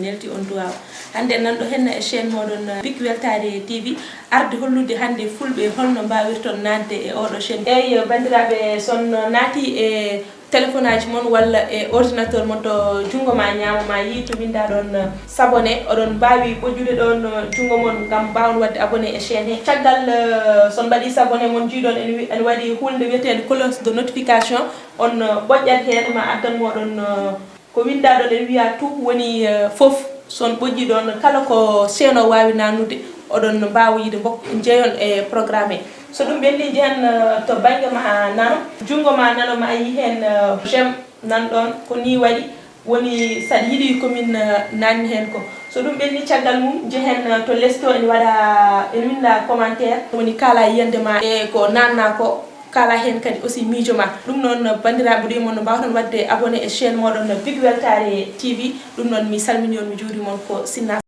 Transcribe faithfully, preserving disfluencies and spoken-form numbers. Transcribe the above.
Welti on duwaaw. Hannde nanɗo henna e chaîne moɗon Big Weltaare T V, arde hollude hannde fulɓe holno mbaawirton naatde e oɗo chaîne. Eyi, banndiraaɓe, son naati e téléphone aji mon walla e ordinateur mon to junngo ma ñaamo ma yii to winnda ɗon s'abonner, oɗon mbaawi ɓojjude ɗon junngo mon ngam mbaawon waɗde abonné e chaîne he. Caggal, eh, son mbaɗi s'abonner mon jiiɗon en wi-, en waɗi hulnde wiyeteende cloche de notification, on, eh, ɓoƴƴat heen ma addan moɗon, eh, ko winnda ɗon en wiya tout woni, eh, fof, son ɓoƴƴi ɗon kala ko chaîne o waawi nanude, oɗon mbaawa yiide mbok-, jeyon e programme he. So ɗum ɓenni njehen, eh, to bannge ma nano, junngo ma nano ma yi heen, eh, j'aime nan ɗon, ko ni waɗi woni saɗa yiɗi ko min, eh, nanni heen ko. So ɗum ɓenni caggal mum njehen, eh, to les to en waɗa, en winnda commentaire, woni kala yiyannde ma e ko nanna ko. Kala heen kadi aussi miijo ma. Ɗum noon, banndiraaɓe, ɗo e mon no mbaawton waɗde abonné e chaîne moɗon Big Weltaare T V. Ɗum noon mi salmini on, mi juuri mon ko Sinna.